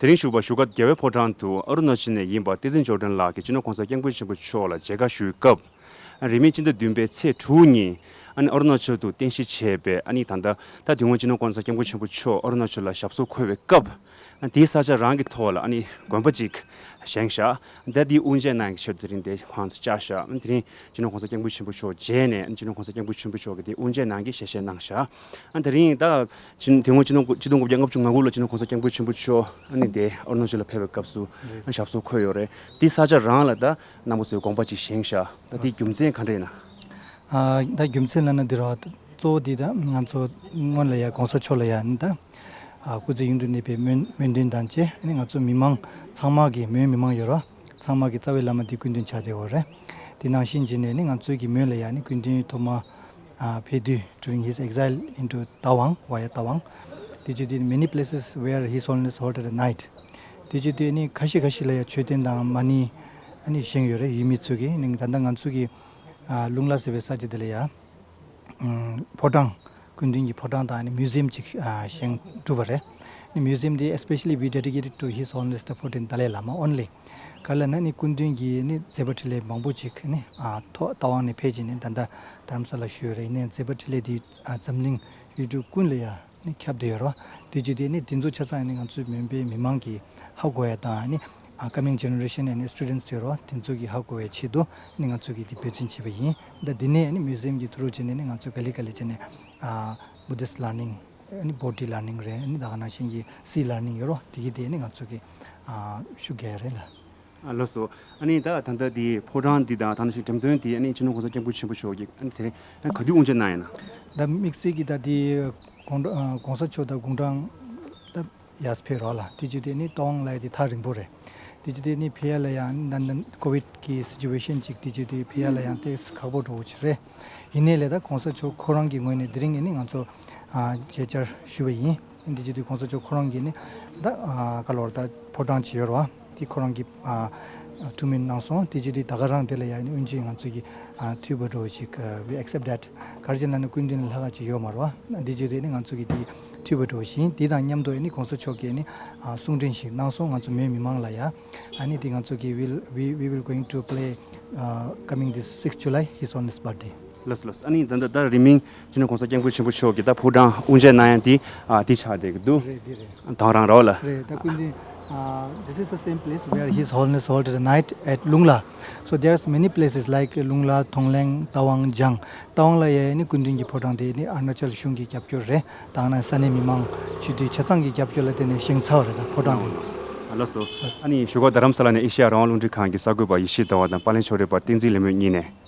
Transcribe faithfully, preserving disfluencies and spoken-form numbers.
དེ་རིང་ཞོགས་པ་བཞུགས་སྒར་རྒྱལ་བའི་ཕོ་བྲང་དུ་ཨ་རུ་ན་ཅལ་ནས་ཡིན་པ་བསྟན་འཛིན་འབྱོར་ལྡན་ལགས་ཀྱིས་སྤྱི་ནོར་༸གོང་ས་༸སྐྱབས་མགོན་ཆེན་པོ་མཆོག་ལ་མཇལ་ཁ་ཞུས་སྐབས། རིང་མིན་སྤྱི་ཟླ་བདུན་པའི་ཚེས་དྲུག་ཉིན་ཨ་ནི་ཨ་རུ་ན་ཅལ་དུ་རྟེན་གཞི་བྱས་པའི་ཨ་ནི་ད་ལྟ་ད་དུས་སྔོན་སྤྱི་ནོར་༸གོང་ས་༸སྐྱབས་མགོན་ཆེན་པོ་མཆོག་ཨ་རུ་ན་ཅལ་ལ་ཞབས་སོར་འཁོད་པའི་སྐབས། དེའི་ས་ཆ་རང་གི་ཐོག་ལ་ཨ་ནི་དགོན་པ་ཅིག་བཞེངས་ཤག་ད་དེའི་དབུ་འབྱེད་གནང་གི་ཆེད་དུ་དེ་རིང་དེ་ཁོང་ཚོ་བཅར་ཤག་དེ་རིང་སྤྱི་ནོར་༸གོང་ས་༸སྐྱབས་མགོན་ཆེན་པོ་མཆོག་མཇལ་ནས་ཨ་ནི་སྤྱི་ནོར་༸གོང་ས་༸སྐྱབས་མགོན་ཆེན་པོ་མཆོག་གིས་དེ་དབུ་འབྱེད་གནང་གི་ཞལ་བཞེས་གནང་ཤག་ཨ་དེ་རིང་ད་ཕྱི་དེ་སྔོན་ཕྱི་ལོ་ཕྱི་ལོ་ལྔ་བརྒྱ་ལྔ་བཅུ་ང་དགུ་ལ་སྤྱི་ནོར་༸གོང་ས་༸སྐྱབས་མགོན་ཆེན་པོ་མཆོག་ཨ་ནི་དེ་ཨ་རུ་ན་ཅལ་ལ་ཕེབས་པའི་སྐབས་སུ་ཨ་ནི་ཞབས་སོར་འཁོད་ཡོད་རེད། དེའི་ས་ཆ་རང་ལ་ད་རྣམ་པ་ཚོས་དགོན་པ་ཅིག་བཞེངས་ཤག་ད་དེའི་རྒྱུ་མཚན་ག་འདྲ་ཡིན་ན། ཨ་ད་རྒྱུ་མཚན་ལབ་ན་འདི་རེད་བ། གཙོ་བོ་འདི་ད་ང་ཚོ་སྔོན་ལ་ཡ་༸གོང་ས་མཆོག་ལ་ཡ་ནི་ད་ཨ་སྐུ་ཚེ་ཡུན་དུ་གནས་པའི་སྨོན་སྨོན་འདུན་དང་བཅས་ཨ་ནི་ང་ཚོ་མི་མང་ཚང་མ་གི་མོན་མི་མང་ཡོད་རེད་བ། ཚང་མ་གི་རྩ་བའི་བླ་མ་འདི་སྐུ་མདུན་ཆགས་བསྡད་ཡོད་རེད། དེ་ནང་བཞིན་བྱས་ནས་ནི་ང་ཚོའི་གི་མོན་ལ་ཡ་ནི་སྐུ་མདུན་ཐོག་མ་ཨ་ཕེབས་དུས་during his exile into Tawang via Tawang, དེ་བྱས་དུས་many places where His Holiness halted a night. དེ་བྱས་དུས་ནི་ཁ་ཤས་ཁ་ཤས་ལ་ཡ་མཆོད་རྟེན་དང་མ་ཎི་ཨ་ནི་བཞེངས་ཡོད་རེད། ཡུལ་མི་ཚོ་གིས་ནི་ད་ལྟ་ང་ཚོ་གི་ཨ་ལུང་ལ་ཟེར་བའི་ས་ཆ་དེ་ལ་ཡ་ཨམ་ཕོ་བྲང་སྐུ་མདུན་གྱི་ཕོ་བྲང་དང་ནི་museum ཅིག་ཨ་བཞེངས་གྲུབ་པ་རེད། ནི་museum དེ་especially we dedicated to His Holiness the fourteenth Dalai Lama only. ག་ལ་ན་ནི་སྐུ་མདུན་གྱི་ནི་མཛད་པ་འཕྲིན་ལས་མང་པོ་ཅིག་ནི་ཨ་ཐོག་རྟ་དབང་ནས་ཕེབས་ཀྱིན་ནི་ད་ལྟ་རྡ་རམ་ས་ལ་བཞུགས་ཡོད་རེད། ཡིན་ནའི་མཛད་པ་འཕྲིན་ལས་དེ་ཨ་འཛམ་གླིང་ཡུལ་གྲུ་ཀུན་ལ་ཡ་ནི་ཁྱབ་བསྡད་ཡོད་རེད་བ། དེ་བྱས་དུས་ནི་དེ་ཚོ་ཆ་ཚང་ནི་ང་ཚོའི་མོན་པའི་མི་མང་གིས་ཧ་གོ་ཡ་དང་ནི་ཨ་coming generation and students ཡོད་རེད་བ། དེ་ཚོ་གིས་ཧ་གོ་བའི་ཆེད་དུ་ནི་ང་ཚོ་གིས་དེ་འབད་བརྩོན་བྱས་པ་ཡིན། ད་དེ་ནས་ནི་museum གྱི་ཐུགས་རོགས་བྱས་ནས་ནི་ང་ཚོས་ག་ལེ་ག་ལེ་བྱས་ནས་ཨ་Buddhist learning ནི་body learning རེད། ནི་ད་ག་ནང་བཞིན་གྱི་sea learning ཡོད་རེད་བ། དེ་གི་དེ་ནི་ང་ཚོ་གིས་ཨ་ཤུགས་རྒྱག་ཡ་རེད་ལ། ཨ་ལགས་སོ། ཨ་ནི་ད་ད་ལྟ་དེ་ཕོ་བྲང་འདི་དང་ད་ནང་བཞིན་འགྲེམས་སྟོན་འདི་ཨ་ནི་སྤྱི་ནོར་༸གོང་ས་༸སྐྱབས་མགོན་ཆེན་པོ་མཆོག་གིས་ཨ་ནི་དེ་རིང་ཨ་ནི་ག་དུས་དབུ་འབྱེད་གནང་ཡིན་ན། ད་དམིགས་བསལ་གྱི་ད་དེ་དགུང་གྲངས་༸གོང་ས་མཆོག་ད་དགུང་གྲངས་ད་ཡར་ཕེབས་རོགས་ལ་དེ་བྱས་དུས་ནི་རྟ་དབང་ལ་ཡ་དེ་ཐག་རིང་པོ་རེད། དེ་བྱས་དུས་ནི་ཕེབས་ཡ་ལ་ཡང་ད་ད་ཀོ་བིད་ཀྱི་སི་ཅུ་ཨེ་ཤན་ཅིག་དེ་བྱས་དུས་ཕེབས་ཡ་ལ་ཡང་ཏོག་ཙམ་ཁག་པོ་འགྲོ་གི་རེད། ཡིན་ནའི་ལས་ད་༸གོང་ས་མཆོག་ཁོ་རང་གི་ངོས་ནས་དེ་རིང་ནི་ང་ཚོ་ཨ་མཇལ་བཅར་ཞུས་པ་ཡིན། འདི་བྱས་དུས་༸གོང་ས་མཆོག་ཁོ་རང་གིས་ནི་ད་ཨ་ག་ལོར་ད་ཕོ་བྲང་ཅིག་ཡོད་རེད་བ། དེ་ཁོ་རང་གིས་ཨ་ཐུགས་སྨོན་གནང་སོང་། དེ་བྱས་དུས་ད་ག་རང་དེ་ལ་ཡ་ནི་དབུ་འབྱེད་ང་ཚོ་གིས་ཨ་འཐུས་པ་འགྲོ་ཞིག་ཨ་we accept that. ག་རེ་བྱས་ན་ནི་སྐུ་མདུན་ལས་ལྷག་ག་ཅིག་ཡོད་མ་རེད་བ། འདི་བྱས་དུས་ནི་ང་ཚོ་གིས་དེ་འཐུས་པ་འགྲོ་བཞིན་དེ་དང་མཉམ་དུ་ནི་༸གོང་ས་མཆོག་གིས་ནི་ཨ་གསུང་འཕྲིན་ཞིག་གནང་སོང་ང་ཚོ་མོན་མི་མང་ལ་ཡ། ཨ་ནི་དེ་ང་ཚོ་གིས་will we we will going to play uh, coming this sixth July, His Holiness birthday. ལགས་སོ་ལགས་སོ། ཨ་ནི་ད་ལྟ་ད་རིང་མིན་སྤྱི་ནོར་༸གོང་ས་༸སྐྱབས་མགོན་ཆེན་པོ་མཆོག་གིས་ད་ཕོ་བྲང་དབུ་འབྱེད་གནང་ཡ་འདི་ཨ་འདི་ཆགས་བསྡད་ཀྱི་འདུག་རེད་འདི་རེད། དང་རང་རེད་བ་ལ། རེད་ད་སྐུ་མདུན། Uh, this is the same place where His Holiness halted the night at Lungla. So there's many places like Lungla, Thongleng, Tawang, Jang. Tawang ལ་ཡ་ནི་སྐུ་མདུན་གྱི་ཕོ་བྲང་དེ་ནི་ཨ་རུ་ན་ཅལ་གཞུང་གི་རྒྱབ་སྐྱོར་རེད། དང་ན་ས་གནས་མི་མང་སྤྱི་འཐུས་ཆ་ཚང་གི་རྒྱབ་སྐྱོར་ལ་བརྟེན་ནས་བཞེངས་ཚར་བ་རེད། ད་ཕོ་བྲང་དེ། ཨ་ལགས་སོ། ཨ་ནི་བཞུགས་སྒར་རྡ་རམ་ས་ལ་ནས་ཨེ་ཤེ་ཡ་རང་དབང་རླུང་འཕྲིན་ཁང་གི་གསར་འགོད་པ་ཡེ་ཤེས་ཟླ་བ་དང་པར་ལེན་ཕྱོགས་སྒྲིག་པ་བསྟན་འཛིན་ལེགས་མོ་གཉིས་ནས།